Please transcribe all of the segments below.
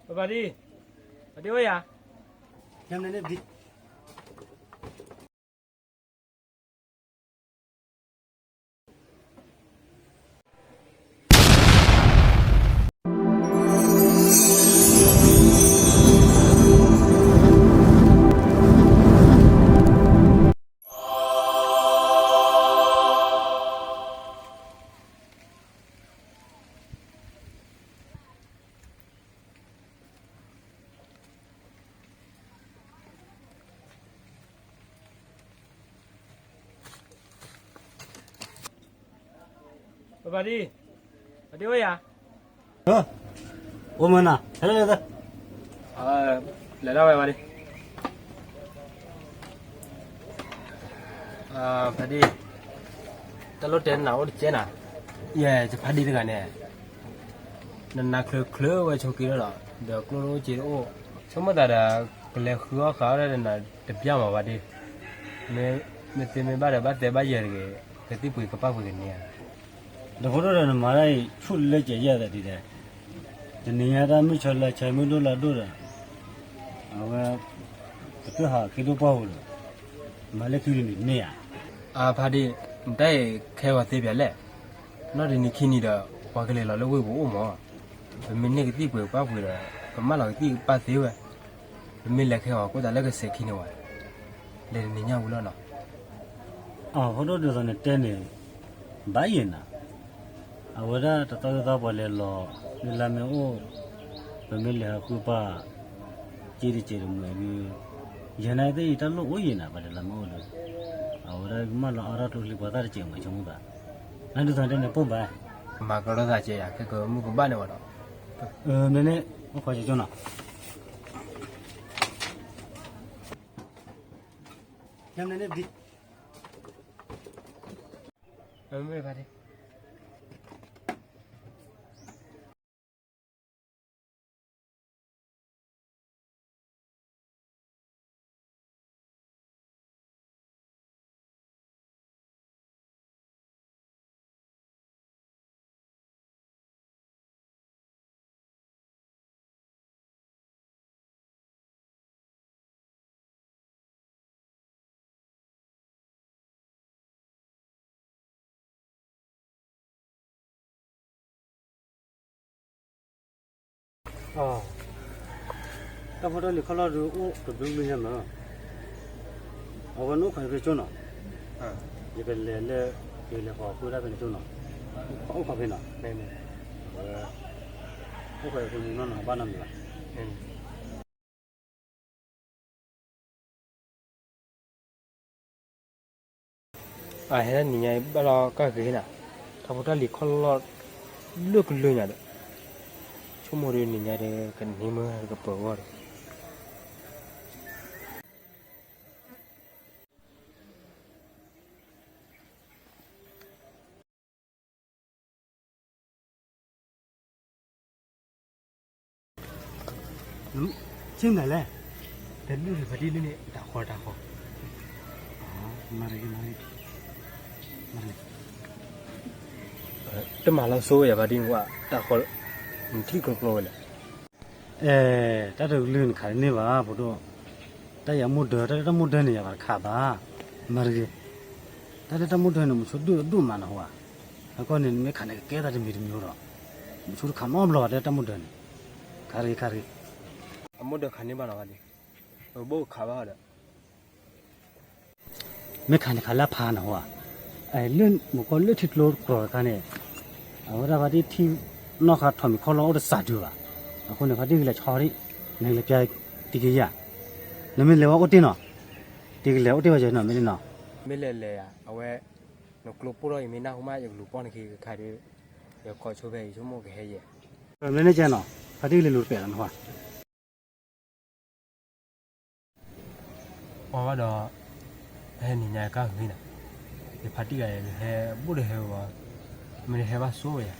ပပၢ်ဒံ, ပဒံဝဲယၤ, ညါန့ၣ်န့ၣ်ဘံ ပပၢ်ဒံ, ပဒံဝဲယၤ, အိၣ်မနၤ, ဟဲလၢလၢ, လဲၤဒၣ်ဝဲဝဲဒံ, ဖါဒံ, တၢ်လိၣ်တဲနၤအိၣ်တကဲနၤ, ယဲ ယဖါဒံတဂၤန့ၣ် နနါချၢချၢဝဲဆိးက့ဒီး, ဒီးကျိၣ်တအိၣ်စ့တအိၣ်, ဆိကမိၣ်သးဒီး ကလဲၤဃုအီၣ်ဃုအီၣ်ဒၣ်နၤတဘျီမးဘၣ်ဒ့, မ့ၢ်သ့မ့ၢ်ဘၣ်ဒီး ဘၣ်တဲဘၣ်ယဲၢ်တဂ့ၤ, ကသံၣ်ပှ့ၤကပၣ်ပှ့ၤကန့ၢ်ဧါ, ဒီးဖိဒိၣ်ဒီးနမၤတၢ်အံၤ ဆူၣ်လၢကဲးယဲၢ်သးဒ်လဲၣ်, တနံၤညါတၢ်မုၢ်ဆၢလၢဆၢမုၢ်ဒိၣ်လါဒိၣ်ဒီး, အဝဲ ကတၢၢ်ဟးက့ၤဒိၣ်ပှၢ်ပူၤဒီး, မၤလၢခံန့ၣ်န့ၢ်ဧါ, အဖါဒံ, နတၢ်အံၤခဲဂီၤသ့ပၠးလဲၣ်, နီၢ်တနံၤခံနံၤဒီး ပှၤကလဲၤလီၤလၢဝ့ၢ်ပူၤအိၣ်မး, ပမ့ၢ်န့ၢ်ကသံၣ်ပှ့ၤကပၣ်ပှ့ၤဒီး ကမၣ်လီၤကသံၣ်ကပၣ်သ့ဝဲ, ပမ့ၢ်လဲၤခဲဂီၤကိၣ်သးလၢကစဲးခံန့ၣ်ဝဲ, လဲၤတနံၤညါဝံၤလီၤနီၤ, အဖိဒိၣ်ဒ်သိးန့ၣ်တဲန့ၣ် ဘၣ်ယဲၢ်နၤ, အဝဲဒၣ်တသီသီပှၤလဲၤလီၤ, လၢလါမ့ၢ်အိၣ်, ပမ့ၢ်လဲၤဟးဃုပၢ်, က့တကဲးတမုာ်ဒုး, ယဲၢ်နၤသ့ၣ်အံၤတၢ်လိၣ်အိၣ်ယဲၢ်နၤ ပှၤလဲၤလါမ့ၢ်အိၣ်ဒီး, အဝဲဒၣ်ကမၣ်လီၤအါထီၣ်ကျိချံပှၤသၣ်တကဲးမုာ်ဆိကမိၣ်သး, နဒ်သိးတဲန့ၣ်ပိၢ်ဘၣ်, မၤကရီသးကဲးယၤ ခဲကမုၢ်ကဘၣ်န့ၣ်ဝဲဒီး, မ့ၢ်န့ၣ်, အိၣ်ခိးကၠီနီၤ, ညါန့ၣ်န့ၣ်ဘံ မ့ၢ်ဖါဒံ တၢ်ဖိတၢ်လံၤခီၣ်လီၢ်ဒုးအိၣ်တဘျုးဘျုးညါမး, အဝဲနအိၣ်ခိးဖဲကၠိနီၤ, ယကလဲၤလၢ, ယကလဲၤဃီၤဃုတၢ်ဖဲန့ၣ်ကၠိနီၤ, အိၣ်ခိးဖဲနီၤ, အိၣ်ခိးဖဲမုၢ်နီၢ်နီၤ ဘၣ်နီတမံၤဘၣ်. အဟဲဒၣ်နံၤညါအံၤ ဘၣ်လီၤကၢ်ဂ့ၤနၤ, တၢ်ဖိတၢ်လံၤခီၣ်လီၢ်လၢကလၢညါဒီး, ဆိကမိၣ်ဒီးနံၤညါဒီး ကန့ၢ်မုၢ်ကပၢၤဂီၢ်ဒီး ဆ့ၣ်မနုၤလဲၣ်, တဒူၣ်လၢဖါတံၢ်လၢန့ၣ် တၢ်ဃီတၢ်ဃီ, မၤရဂ့ၤ, မၤရဂ့ၤ, တမၤလီၤဆိဝဲယၤဖါတံၢ်ကွၢ်, တၢ်ဃီ, နထံၣ်ကျိကျိဝဲလဲၣ်. အဲ, တၢ်တကလုာ်နခးတန့ၢ်ဘၣ် ဖိဒိၣ်, တၢ်ယၤမိၢ်ဒၢ, တၢ်လၢတၢ်မိၢ်ဒၢန့ၣ် ယၤဘၣ်တခးဘၣ်, မၤတဂ့ၤ, တၢ်လၢတၢ်မိၢ်ဒၢန့ၣ် မုဆိဒုၣ်အဒိၣ်မးနဟူဧါ, အဃိန့ၣ် နမ့ၢ်ခးန့ၣ် ကကဲသးတမံၤတမံၤဒီး, မုဆိတခးနီတဘျီဘၣ်တၢ်လၢတၢ်မိၢ်ဒၢန့ၣ်, ခးတဂ့ၤ ခးတဂ့ၤ, အမိၢ်ဒၢခးန့ၢ်ဘၣ်နီၤဘၣ်ဒံး, ပဘိၣ်ခးဘၣ်ဒီး မ့ၢ်ခးန့ၣ်ခးလၢအဖးနဟူဧါ, လၢမုၢ်ကီၢ်လၢထံကျိတကြၢးအခါန့ၣ်, အဝဲဒၣ်ဖါတံၢ်ထံၣ်နီၢ်ခါထီၣ်မံၤခီၣ်လီၢ်အိၣ်တစးဒုဘၣ်, အဃိန့ၣ် ဖါတံၢ်ကလဲၤဆီဒံး, နကလဲၤပျၢ်တံကယၤ, နမ့ၢ်လဲၤဝဲအိၣ်တ့ၢ်နီၤ, တံကလဲၤအိၣ်တ့ၢ်ဝဲယနီၤ မ့ၢ်လံနီၤ, မ့ၢ်လဲၤလဲၤယၤ အဝဲ, နကျိပိၢ်ထီၣ်အံၤမ့ၢ်နၢ်ဟူမး ယကလူၤပိာ်နခံကခါဒီး, ယကိးဆိဖဲအံၤဆိကမိၣ်ကဟဲယဲၢ်, မ့ၢ်န့ၣ်ကဲနီၤ, ဖါတံၢ်လဲၤလူၤတပဲာ်လီၤနဟူဧါ ပှၤဘၣ်ဒီး, ဟဲနံၤညါကၢ်ဂ့ၤနၤ, ယဖါတံၢ်ဂၤ ယဟဲဘူးဒီးဟဲဝဲ, မ့ၢ်တဟဲဘၣ်ဆိဝဲယၤ,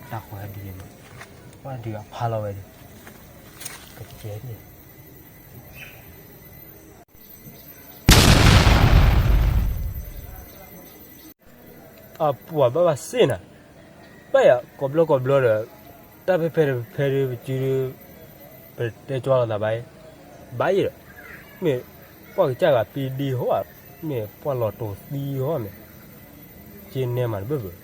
တၢ်ဃီဟဲဒ်လဲၣ်, ပှၤဒုးအဖးလီၤဝဲဒီး, ကကဲဒ် အပှၤဘၣ်ဘၣ်စ့ၢ်နၤ, ဘၣ်ယၤ ကိးဘျီကိးဘျီဒီး တၢ်ဖဲဖဲတဖဲဒုး ပစုဒုး ပတဲကွၢ်လိာ်သးဘၣ်, ဘၣ်ယဲဒီး မ့ၢ်ပှၢ်ကစၢ်ဂၤပံဒံဟီဧါ, မ့ၢ်ပှၢ်လီၤတိၤသံဟီဧါမ့ၢ်, က့နဲမးတဘၣ်ဘၣ်.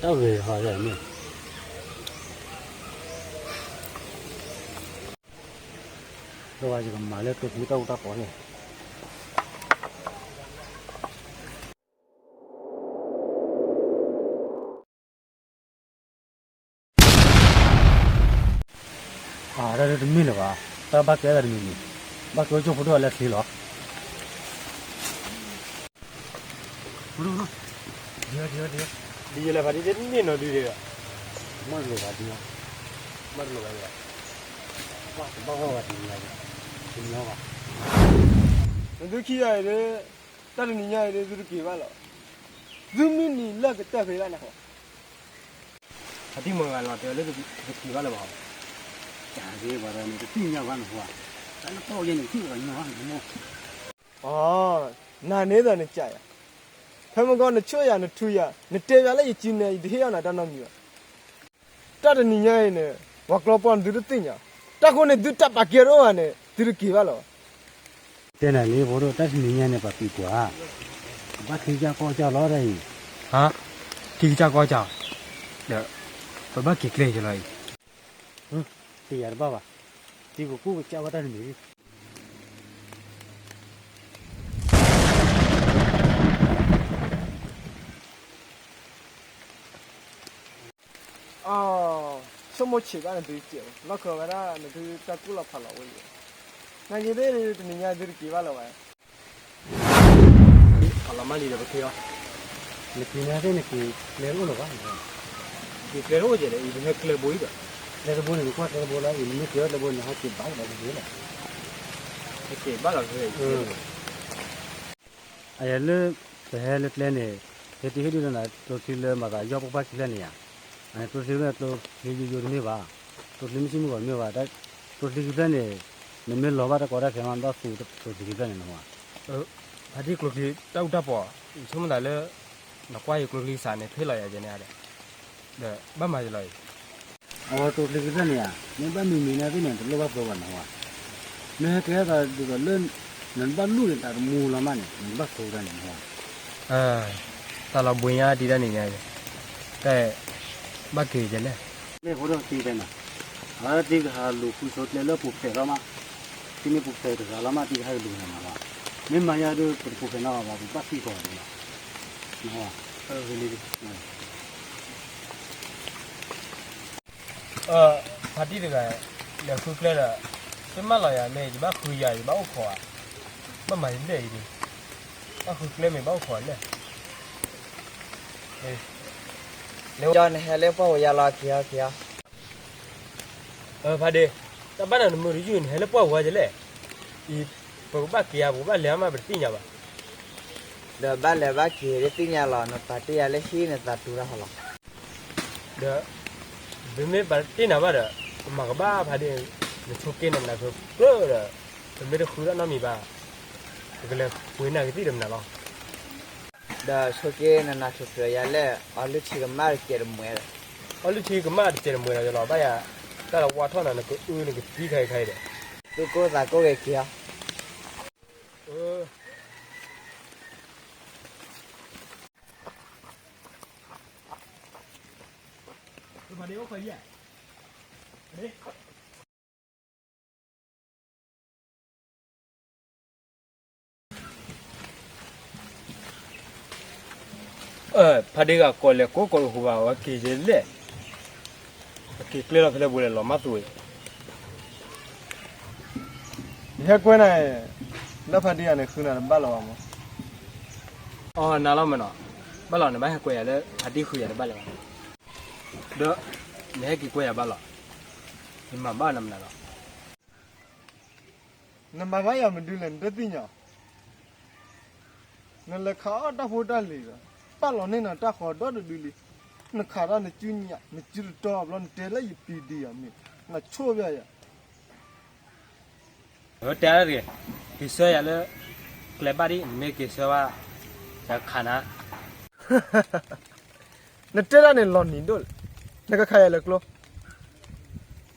တၢ်ဂ့ၤဟီယၤမ့ၢ်, ဒီးဝဲယကမၤလၢတိၤဖံတၢ်အူတၢ်ပီၤန့ၣ် အတၢ်တမ့ၢ်လၢၤဘၣ်, တၢ်ဘၣ်ကဲသးတမံၤမံၤ, ဘၣ်ကဲကၠိဖိဒိၣ်အလဲၤချ့လီၤ. ဒ်လဲၣ်ဘၣ်ဒ်န့ၣ်နီၤဒ်န့ၣ်, မ့ၢ်လိာ်ဘၣ်ဒ်, မ့ၢ်လိာ်ဘၣ်ဒ်, ဘၣ်တဘၣ်ဂီၢ်ဘၣ်ဒ်န့ၣ်, တညီဘၣ်, နသုခံဂၤအံၤဒ်, တၢ်တနံၤညါအံၤဒ် သုတက့ၤဘၣ်လီၤ, သုမုၢ်နံၤလၢကတၢၢ်ဖဲလၢနဟီ အတံၢ်မုၢ်ဂၤလီၤတဲလၢတသ့ဘၣ်လၢၤဘၣ်, တၢ်ဂ့ၤဘၣ်ဒီးန့ၣ် တသ့ၣ်ညါဘၣ်နဟူဧါ, တၢ်လၢပီၣ်ယဲန့ၣ် ထံၣ်ဘၣ်ညီဘၣ်နဟူ, အ, နၤန့ၣ်ဒီးနကယၤ, ဖဲမကီနဆိၣ်ယၤနထူယၤ နတဲယၤလၢယစုန့ၣ် ယတဟ့ၣ်အီၣ်နၤတၢ်နီတမံၤဘၣ်. တၢ်တနံၤညါအံၤန့ၣ် ပှၤကျီပှီၢ်န့ၣ်သုတသ့ၣ်ညါ, တၢ်ဃိန့ၣ်သုတၢ်ပာ်ကဲတအိၣ်ဘၣ်န့ၣ် သုတက့ၤဘၣ်လီၤ. တဲနၤလံဖိဒိၣ် တၢ်တနံၤညါန့ၣ် ပှၤသံကွၢ်, ပဘၣ်ထံကစၢ်ကီၢ်ကစၢ်လီၤတၢ်အံၤ, ဟါ, ထံကစၢ်ကီၢ်ကစၢ်, ဒီးပဘၣ်က့ၤကျဲယလီၤအံၤ, တယၤတဘၣ်ဘၣ်, သံကကူၣ်ကစၢ်ဝဲတၢ်တမံၤ အ, ဆိကမိၣ်ဆံးဘၣ်နသုကဲး, လီၢ်ခၢဝဲဒၣ်နသုတၢ်ကူၣ်လီၤဖးလီၤဝဲအံၤ, နာ်က့သ့ၣ်တနံၤညါသုတက့ၤဘၣ်လၢၤဘၣ်, ဖးလီၤမးလံဒီးပက့ၤအီၤ, နက့ၤန့ၣ်သ့ၣ်နက့ၤကျဲတအိၣ်လၢၤဘၣ်, က့ၤကျဲတအိၣ်ကဲဒီး အံၤပဟဲကျဲဘိအံၤဒီး, ကျဲတဘိန့ၣ် နကွၢ်ကျဲတဘိလီၤအံၤ နမ့ၢ်က့ၤအီၤကျဲဘိန့ၣ် ဟဲက့ၤဘၣ်ဒီးက့ၤလီၤ, ဟဲက့ၤဘၣ်လီၤ, အယၤလၢ ပဟဲလၢကျဲန့ၣ် ဟဲတဟ့ၣ်ဒုးလၢနၤ ကျိချံလၢမၤသးယီၢ်ပှၢ်ပှၢ်ခံဖျၢၣ်န့ၣ်ဧါ, အန့ၣ်ကျိချံန့ၣ် ကျိချံယိယိတမ့ၢ်ဘၣ်, ကျိချံမုၢ်ဆ့ၣ်မုၢ်ဂီၤတမ့ၢ်ဘၣ်, ကျိချံခံဖျၢၣ်န့ၣ် နမ့ၢ်လီၤဘၣ်တၢ်ကီတၢ်ခဲမး နဘၣ်သူကျိချံခံဖျၢၣ်န့ၣ်နဟူဧါ, ဖါတံၢ်ကျိချံတၢ်အူတၢ်ပီၤ ယဆိကမိၣ်သးလၢ နကွၢ်ယကျိချံစးန့ၣ် ဖ့ၣ်လီၤယၤယဲန့ၣ်ဒီး, ဒီးဘၣ်မၤယလီၤအံၤ အဝဲကျိချံခံဖျၢၣ်န့ၣ်ဧါ, မ့ၢ်ဘၣ်မံၤမံၤန့ၣ်သ့ၣ်န့ၣ် တလိၣ်ဘၣ်သိဘၣ်နဟူဧါ, မ့ၢ်ဟဲကဲသးဒ်သိးလၢ နတဘၣ်လူၢ်က့ၤသးတမူလီၤမးန့ၣ် နဘၣ်သိတၢ်န့ၣ်နဟူဧါ, တၢ်လီၤဘှံးညါတံၢ်တၢ်နံၤညါ, တၢ်ဘၣ်က့ၤယဲလဲၣ်, မ့ၢ်ဖိဒိၣ်သံတဲနၤ, အဝဲသံကဟးလူၤဃုဆိကျဲလၢပူၤဖျဲးလီၤမး, သံမ့ၢ်ပူၤဖျဲးတဂၤလီၤမး သံကဟဲကလူၤနၤမး, မ့ၢ်မၤညါဒုး ပတပူၤဖျဲးနီတဂၤဘၣ် ပဘၣ်သံကီးန့ၣ်လီၤ, နဟူဧါ ဖါတံၢ်တဂၤ လဲၤဃုကျဲဒီး တမၢလီၤယၤမ့ၢ် ယဘၣ်ဃုယၤ ယဘၣ်အိၣ်ခိးဧါ, ဘၣ်မၤယလဲၣ်အံၤဒုး, ဘၣ်ဃုကျဲမ့ၢ်ဘၣ်အိၣ်ခိးလဲၣ်, လၢနဟဲလၢပှၢ်ဝဲယၤလီၤ က့ၤအီၤက့ၤအီၤ, ဖါဒ့, တၢ်ဘၣ်နၤနမုာ်တယုၢ် နဟဲလၢပှၢ်ဝဲယၤလဲၣ်, အံၤ ပကဘၣ်က့ၤဧါ ပကဘၣ်လဲၤအါမး ပတသ့ၣ်ညါဘၣ် ဒီးဘၣ်လဲၤဘၣ်က့ၤတသ့ၣ်ညါလီၤ နပာ်တ့ၢ်ယၤလၢဟံၣ်နသးတူၤတၢ်ဟီလီၤ, ဒီး ပမ့ၢ်ပာ်တ့ၢ်နၤဘၣ်ဒီး ပမၤကဘၣ်ဖါဒ့, နဆိးက့နနၤကျၢၤကျၢၤဒီး ပမ့ၢ်တဃုတၢ်နီတမံၤဘၣ်, ပကလဲၤပှ့ၤနၤကသံၣ်ဒီးမနုၤလီၤ, ဒီးဆိးက့နနၤကျၢၤကျၢၤယၤလဲၣ် အီလုၢ်ထံကမၣ်တစဲးတမှဲဒီး, အီလုၢ်ထံကမၣ်တစဲးတမှဲဒီး ယလီၤဘၣ်ယၤ, တၢ်လီၤဝါထီၣ်နၤ နကအုနကသံခါအံၤခါအံၤဒီး, သူၣ်ကိၢ်သးကိၢ်ဂ့ၤက့ၤအီၤ ဖါဒ့ဂၤကိးလဲၤကိးကိးတဟူဘၣ် အဝဲက့ၤယဲလဲၣ်, အက့ၤကျဲလီၤဖဲလဲၣ်ဘိလဲၣ် လီၤမၢ်သူအံၤ, ယဟဲကွဲနၤ, လၢဖါဒ့ဂၤန့ၣ် ဃုနၤတဘၣ်လီၤဘၣ်မး, အီ နၤလီၤမးနီၤ, ဘၣ်လီၤ နဘၣ်ဟဲကွဲယၤလၢဖါဒ့ဃုယၤတဘၣ်လၢၤဘၣ်, ဒီး နဟဲက့ၤကွဲယၤဘၣ်လီၤ, ယမၤဘၣ်နၤမနုၤလီၤ နမၤဘၣ်ယၤမနုၤလဲၣ် နတသ့ၣ်ညါ, နလဲၤခးအီၣ်တၢ်ဖိတၢ်လံၤဒီး ပာ်လီၤန့ၢ်နၤတၢ်ဃီဒီတဒုလံ, နခးတၢ်နစုညါ နစုတတီဘျီ နတဲလၢယပျံၤဒံးယၤမ့ၢ် နဆိၣ်ဘၣ်ယၤ တဲတဂ့ၤ, က့ၤဆၢယၤလၢ ကျဲဘၣ်ဒံး နမ့ၢ်က့ၤဆၢဘၣ် ယခးနၤ. နတဲဒၣ်န့ၣ်လီၤနံၤဒိၣ်လဲၣ်, နကခးယၤလၢကျိ,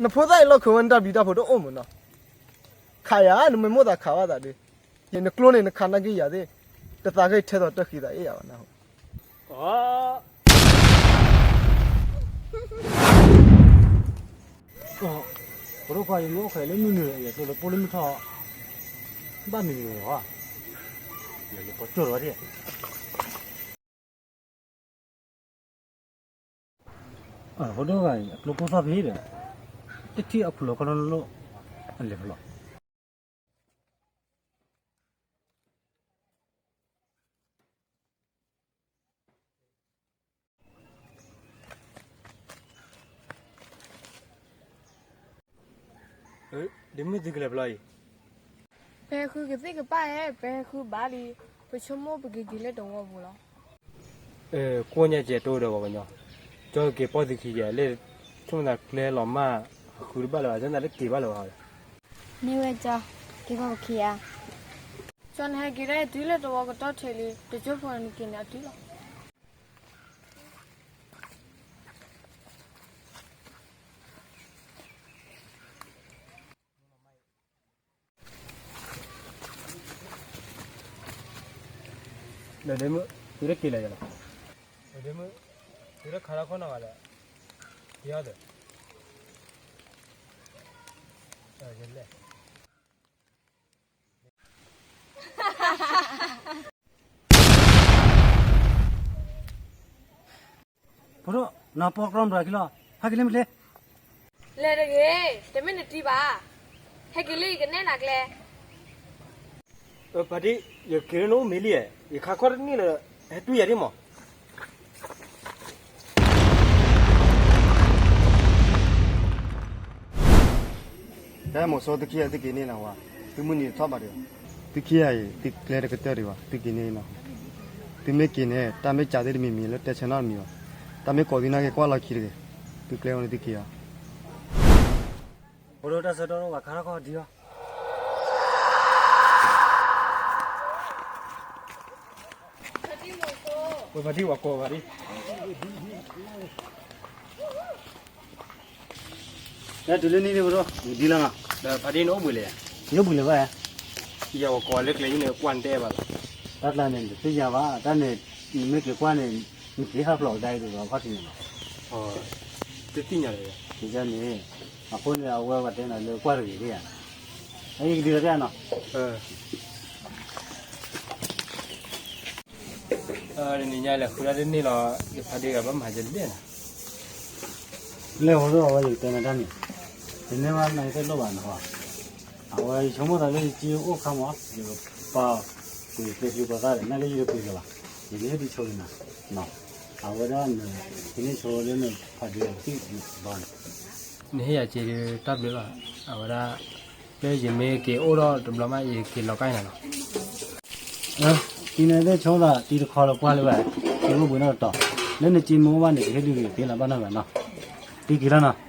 နဖိသၣ်အံၤလီၢ်ခိၣ်ဝဲနတၢ်ဘျံးတၢ်ဖှိၣ်တအိၣ်မးနီၤ, ခးယၤ နမ့ၢ်မိၣ်သးခးဘၣ်သးဒီး, ယနကျိန့ၣ်နခးနာ်က့ယၤသ့ၣ်, တသးဂ့ၤထဲသိးတၢ်ဃံသးအ့ၣ်ယၤဘၣ်နၢ်ဟူ, ပဒိၣ်ခွါ ယမ့ၢ်အိၣ်ဃဲလၢမုၢ်နုာ် ယကျိလၢပိၢ်လၢမုၢ်ထီၣ်, ဘၣ်မံၤမံၤလီၤ, ယကီၢ်ကၠိၢ်လီၤဒၣ်, ပဒိၣ်ဂၤအံၤ အကျိပိၢ်သီၣ်ဖဲဒီး, တထံၣ်အဖုၣ်လီၤခီလၢနလိၣ်, အလဲၤဖဲလီၤ. ဒ့မုၣ်သုကလဲၤဖဲလဲၣ်အံၤ, ပဟဲဃုကသ့ၣ်ကပၣ်ဧါ, ပဟဲဃုဘၣ်လံ, ပဆိကမိၣ်ပကက့ၤလၢတဝီပူၤလီၤ. ကိးညါကဲးတိဒီးပှၤကညီ, ကၠီကက့ၤပိာ်သုခံကဲး, လၢဆိကမိၣ်သးကျဲလီၤမၢ်, ဃုတဘၣ်လၢၤဘၣ်, ဆိကမိၣ်သးလၢက့ၤဘၣ်လၢၤဘၣ်, မ့ၢ်ဝဲကၠီ, က့ၤပိာ်ပခံဧါ, ကၠီနဟဲက့ၤဒၣ်တုၤလၢတဝီကတီၢ်ထဲလံ, တကၠိဖိနက့ၤန့ၣ်အတုၤလီၤ. ဒ့မုၣ်, သုတက့ၤလၢၤယၤလီၤ, ဒ့မုၣ်, သုတခးလၢခိၣ်နီၢ်ဂၤလဲၣ်, ယၤဒီး, ယလဲၣ် ဖိဒိၣ်, နပီၢ်ကြီမတၤခံလီၤ, ဟဲက့ၤလၢမ့ၢ်ကျဲ, လဲၤတဂ့ၤ, တမ့ၢ်နတံၤဘၣ်, ဟဲက့ၤလၢယကနဲၣ်နၤကျဲ, ဖါတံၢ်, ယက့ၤလၢနအိၣ်မ့ၢ်လံ, ယခါခီတန့ၢ်လၢၤ, ဟဲတွံၢ်ယၤဒ်မး တၢ်မိၤစိသုခံဂၤသုက့ၤန့ၣ်လီၤဝဲ, သုမုၢ်နံၤတထီၣ်ဘၣ်ဒီး, သုခံဂၤအံၤ သုကျဲတကတၢၢ်ဒံးဘၣ်, သုက့ၤန့ၣ်လီၤ, သုမ့ၢ်က့ၤန့ၣ် တၢ်မ့ၢ်ကးသ့ၣ်တမံၤမံၤလၢတဲဆၢနီတမံၤဘၣ်, တၢ်မ့ၢ်ကိးသုနာ်က့ၤကွၢ်လီၤခံတဂ့ၤ, သုကျဲအိၣ်န့ၣ်သုက့ၤလီၤ. အိၣ်ဒီးတၢ်ဆၢကတီၢ်ဝဲခါထီၣ်ခီဒံလီၤ. ဝဲဖါတံၢ်ဝဲကိးဖါတံၢ်, တုၤလၢနံၤဒံးဖိဒိၣ်ဒံလီၤနီၤ, ဒီးဖါတံၢ်န့ၣ်အိၣ်ဘှံးလၢၤ, ယအိၣ်ဘှံးလၢၤဘၣ်, ယဝဲကိးလၢကျဲယုၢ်န့ၣ် ကွၢ်နတဲဘၣ်လီၤ, တၢ်ကျါန့ၣ် တသ့ၣ်ညါဘၣ်, တၢ်န့ၣ် နမ့ၢ်က့ၤကွၢ်န့ၣ် နက့ၤဟးဖျိးကဒါအံၤဒီးခီၣ်ထံးန့ၣ်လီၤ, တသ့ၣ်ညါလၢၤ, တသ့ၣ်ညါန့ၣ်, အဃိန့ၣ် အဝဲပှၤတဲနၤလၢကွၢ်တဂ့ၤဒံဧါ, အအံၤကဒံလီၤဒံနီၤ. နံၤညါလဲၤဃုဒၣ်တန့ၢ်လီၤ, ယဖါဒ့ဂၤဘၣ်မၤယလဲၣ်နၤ, လဲၤဃီဒီးအဝဲယကတဲနၤတၢ်န့ၣ်, ယန့ၢ်ဘၣ်နၤယတလိၣ်ဘၣ်နဟီ, အဝဲယဆိကမိၣ်သးလၢယက့အိၣ်ခါမး ယကပာ်ကွံာ်ကျဲကျိၤပှၤသၣ်ဒီး နက့ယတကွံာ်လၢၤဘၣ်, ယန့ၢ်ဒ်ဆိန့ၣ်နၤ, အဝဲဒၣ်န ကန့ၢ်ဆိလၢနဖါဒ့ဂၤသ့ၣ်ဘၣ်န့ၣ် နဟ့ၣ်ယၤစ့ဒီးတၢ်ဘျုးလီၤ, အဝဲဒၣ် လၢယမ့ၢ်က့ၤအိၣ်ထီၣ်တဘျီမး ယက့ၤလီၤကါနၤလီၤ. တံၤန့ၣ်သ့ၣ်ဆိသး တံၤတခီလၢပှၢ်လၢၤဘၣ်, တံၤအိၣ်ဘှံးနီၣ်တတီၤ, လၢနစ့မ့ၢ်အိၣ်ဘၣ်န့ၣ် ကဟ့ၣ်ဒုးက့ၤသ့လီၤဘၣ်နီၢ်ဂၤနီၤ, တံၤက့ၤလီၤနီၤ.